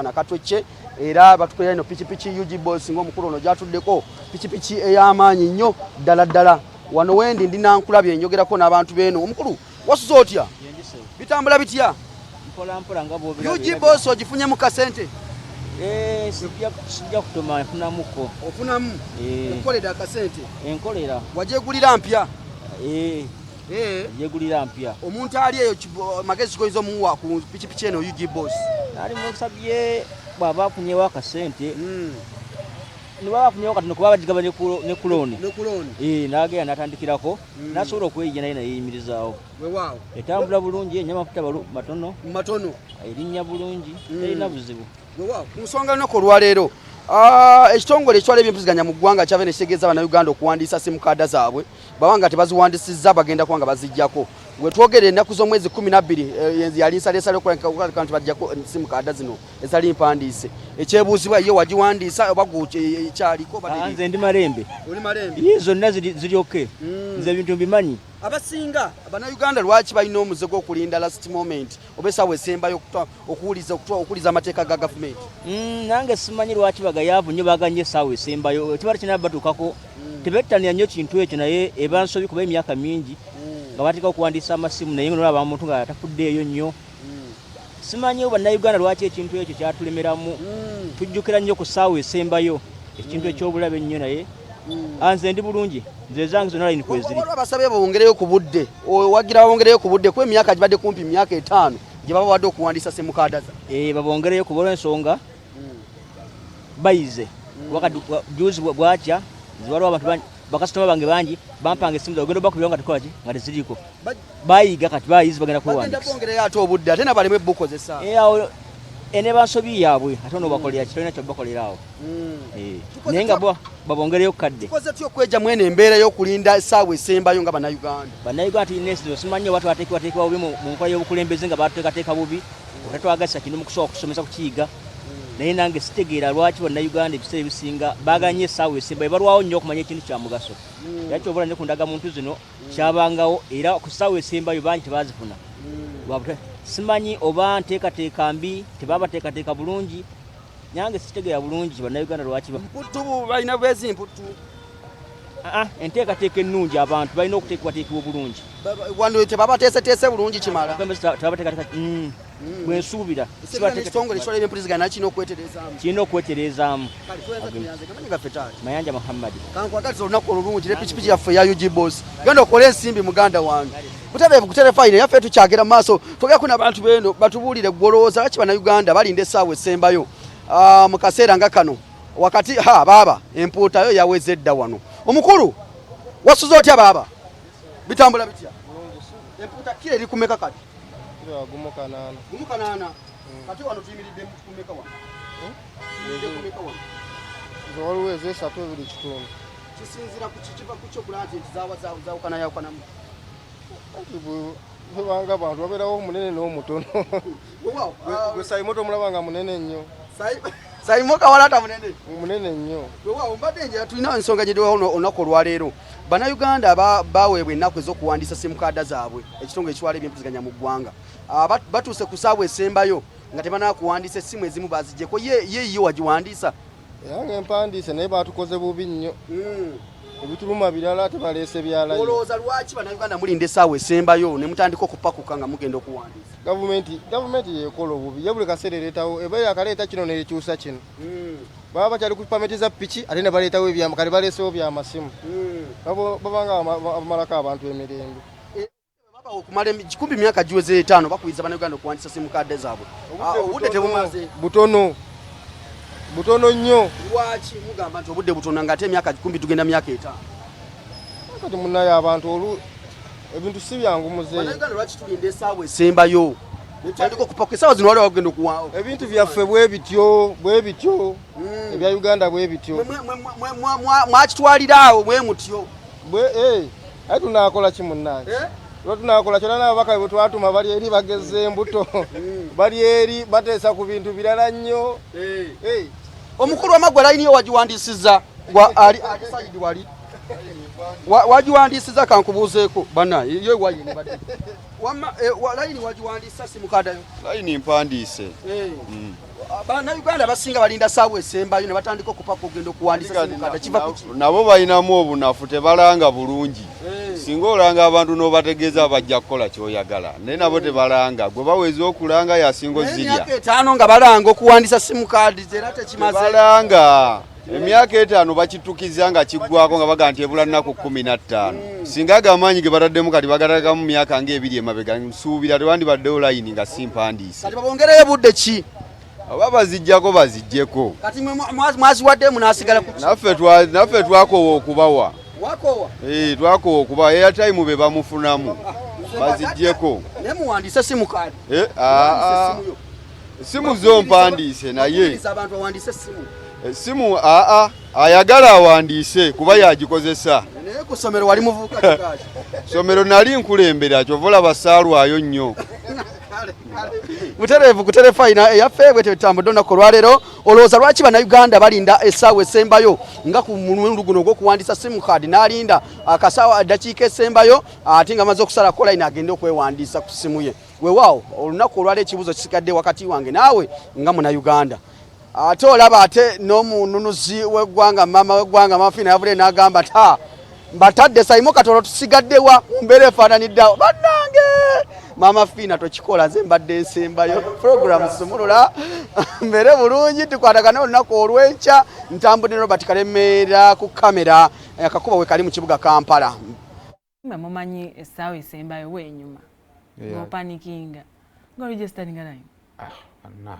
Nakatwecce era batukolera eno pikipiki UG Boss ng'omukulu ono gyatuddeko pikipiki ey'amaanyi nnyo ddala ddala. Wano wendi ndi nankulabye njogerako n'abantu beeno. Omukulu, wasuze otya? Bitambula bitya? Mpola mpola nga bw'obiraba. UG Boss ogifunyemu kasente? Eh, sijja kutoma, nfunamuko. Ofunamu? Eh. Okukolera akasente? Enkolera. Wagyegulira mpya? Eh. Eh. Yegulira mpya. Omuntu ali eyo magezi goyinza omuwa ku pikipiki eno UG Boss? Nali musabye bw'aba afunyewo akasente, ne bw'aba afunyewo katono, kuba bagigaba ne ku looni. Ne ku looni. Eh, n'agenda n'atandikirako, n'asobola okweyiya naye neyeyimirizaawo. Weewaawo. Etambula bulungi, enywa amafuta matono. Matono. Erinnya bulungi, terina buzibu. Weewaawo. Ku nsonga lunaku olwaleero, ekitongole ekitwala ebyempuliziganya mu ggwanga kyava ne kitegeeza Bannayuganda okuwandiisa simu kaada zaabwe. Baba nga tebaziwandisizza, bagenda kuba nga baziggyako. We twogera ennaku z'omwezi 12, yali nsaleesale okulabika nti baggyako simu kaada zino ezitali mpandiise. Ekyebuuzibwa, ye wagiwandiisa oba kyaliko oba teri? Nze ndi Malembe. Oli Malembe? Ye zonna ziri okay. Nze ebintu mbimanyi. Abasinga Bannayuganda lwaki balina omuze gw'okulinda last moment oba essaawa esembayo okuwuliza amateeka ga gavumenti? Nange simanyi lwaki bagayaavu nnyo, baagala nnyo essaawa esembayo. Kiba tekinaba batuukako, tebettanira nnyo kintu ekyo, naye eba nsobi kuba emyaka mingi nga bateeka okuwandiisa amasimu, naye nolaba omuntu nga tafuddeeyo nnyo. Simanyi Bannayuganda lwaki ekintu ekyo kyatulemeramu. Tujjukira nnyo ku ssaawa esembayo, ekintu eky'obulabe ennyo, naye nze ndi bulungi, nze ezange zonna layini kweziri. Waliwo abasabye bawongereyo ku budde, owagira bawongereyo ku budde kuba emyaka gibadde kumpi myaka 5 gye baba bawadde okuwandiisa simukaada za. Eh, babongereyo kuba olw'ensonga bayize. Wakati juzi bwakya, nze waliwo abantu bangi, bakasitoma bange bangi bampanga esimu zaabwe, ogenda obakubira nga tekola ki, nga teziriiko. Bayiga kati, bayizi bagenda Bagenda kwewandiisa. Kwongerayo ate obudde, ate nabaleme bukozesa. Eh, awo eneeba nsobi yaabwe, ate onoobakolera ki? Tolina kyobakolera awo. Eh, naye nga bo babongereyo kadde. Tukoze tutya okweggyamu eno embeera y'okulinda essaawa esembayo nga Bannayuganda? Bannayuganda tulina ensizo, simanyi oba twateekebwateekebwa bubi mu nkola y'obukulembeze, nga batuteekateeka bubi, otatwagazisa kino mu kusooka kusomesa kukiyiga. Naye nange sitegeera lwaki Bannayuganda ebiseera ebisinga baagala nnyo essaawa esembayo, balwawo nnyo okumanya ekintu kya mugaso. Era ky'obola ne ku ndagamuntu zino kyabangawo, era ku ssaawa esembayo bangi tebazifuna. Simanyi oba nteekateeka mbi, tebabateekateeka bulungi. Nange sitegeera bulungi Bannayuganda lwaki Mputtu balina bwezi mputtu. Enteekateeka ennungi, abantu balina okuteekebwateekebwa obulungi. Wano tebabateeseteese bulungi kimala. Tebabateekateeka, bwensuubira. Ekitongole ekitwala ebyempuliziganya nakyo kirina okweterezaamu. Kirina okweterezaamu. Kale, tuwenza tuyanze, kamanyi gaffe taata. Mayanja Muhammadi. Kankwagaliza olunaku olulungi ne pikipiki yaffe eya UG Boss. Genda okole ensimbi, muganda wange. Butereevu ku terefayina yaffe, tukyagera mu maaso, twogerako n'abantu beeno batubuulire gwolowooza lwaki Bannayuganda balinda essaawa esembayo. Mu kaseera nga kano wakati ha baaba empuuta yo yaweze edda wano. Omukulu, wasuze otya baaba? Bitambula bitya? Empuuta kiro eri kumeka kati? Kiro 18. 18. Kati wano tuyimiridde kumeka wano? Tuyimiridde kumeka wano? Nze waliwo ezesatu, 2.5. Kisinziira ku kikiva ku kyo kulaba nti zawukana yawukanamu? Anti bwebanga bantu babeerawo omunene n'omutono. Gwe Sayimoto omulaba nga munene nnyo. Sayimo Kawalata munene? Munene nnyo. Weewaawo, mbadde njala tulina ensonga gye olunaku olwaleero. Bannayuganda baweebwa ennaku ez'okuwandiisa simukaada zaabwe ekitongole ekitwala ebyempuliziganya mu ggwanga. Batuuse ku ssaawa esembayo nga tebanakuwandiisa, essimu ezimu baziggyeko. Ye wagiwandiisa? Era nga empandiise, naye batukoze bubi nnyo. Ebituluma birala, tebaleese byalayo. Olowooza lwaki Bannayuganda mulinda essaawa esembayo ne mutandika okupakuka nga mugenda okuwandiisa? Gavumenti yekola obubi ye, buli kaseera ereetawo, eba yakaleeta kino nekyusa kino. Baba bakyali ku pameti za piki, ate ne baleetawo ebyama, kale baleesewo byamasimu. Babanga bamalako abantu emirembe. Baba okumala kumpi myaka giweze 5 bakubiriza Bannayuganda okuwandiisa simukaade zaabwe. Obudde tebumaze? Butono, butono nnyo. Lwaki mugamba nti obudde butono nga ate emyaka kumpi tugenda myaka 5? Kati munaye, abantu olu ebintu si byangu, muzeeyi. Bannayuganda lwaki tulinda essaawa esembayo netutandika okupaka? Essaawa zino waliwo bagenda okuwa Ebintu byaffe bwe bityo, bwe bityo, ebya Uganda bwe bityo. Mwakitwalira awo bwe mutyo? Bwe aye tunaakola ki, munnange? Eh? Lwa tunaakola kyona n'ababaka bwe twatuma bali eri bageza embuto, bali eri bateesa ku bintu birala nnyo. Omukulu wamaggwa layini yo wagiwandiisizza? Ali ali side wali. Wagiwandiisiza kankubuuzeeko bana yo wayini badde wamma layini wagiwandiisa sim card yo? Layini mpandiise. Bannayuganda abasinga balinda saawa esembayo ne batandika okupaka okugenda okuwandiisa sim card, kiva ku ki? Nabo balinamu obunafu, tebalanga bulungi. Singa olanga abantu n'obategeeza bajja kukola kyoyagala, naye nabo tebalanga. Gwe baweza okulanga yasinga ozirya. Emyaka 5 nga balanga okuwandiisa sim card era tekimaze. Tebalanga emyaka 5 bakitukiza nga kiggwako nga baga nti ebula nnaku 15. Singa ago amaanyi ge bataddemu kati bagatagamu myaka ng'ebiri emabega, nsuubira tewandibaddewo layini nga simpandiise. Kati babongereyo budde ki? Oba bazijjako bazijjeko. Kati mwe mwaziwaddemu n'asigala ku ki? Naffe twakoowa okubawa. Wakoowa? Twakoowa okubawa. Airtime be bamufunamu. Bazijjeko. Naye muwandiise sim card. Simu zo mpandiise naye. Bakubiriza abantu bawandiise simu. Simu ayagala awandiise kuba yagikozesa. Naye ku ssomero wali muvubuka kikaaki? Ssomero nali nkulembera, kyova olaba saalwayo nnyo. Butereevu ku terefayina eyaffe bwe tetambudde olunaku olwaleero. Olowooza lwaki Bannayuganda balinda essaawa esembayo nga ku mulundi guno ogw'okuwandiisa sim card, n'alinda akasaawa ddakiika esembayo ate nga amaze okusalako layini agende okwewandiisa ku ssimu ye? Weewaawo olunaku olwaleero ekibuuzo kisigadde wakati wange naawe nga Munnayuganda. Ate olaba ate n'omununuzi w'eggwanga, maama w'eggwanga Mama Fiina yavudde n'agamba nti, ha, mbatadde Saimo Katolo tusigaddewa mu mbeera efaananiddeawo. Bannange Mama Fiina tokikola, nze mbadde nsembayo. Program sumulula mbeere bulungi, tukwatagane olunaku olw'enkya. Ntambudde Robert Kalemeera ku kamera, akakuba we kali mu kibuga Kampala. Mwe mumanyi essaawa esembayo wenyuma ng'opanikinga nga registeringa line. Ah, nah.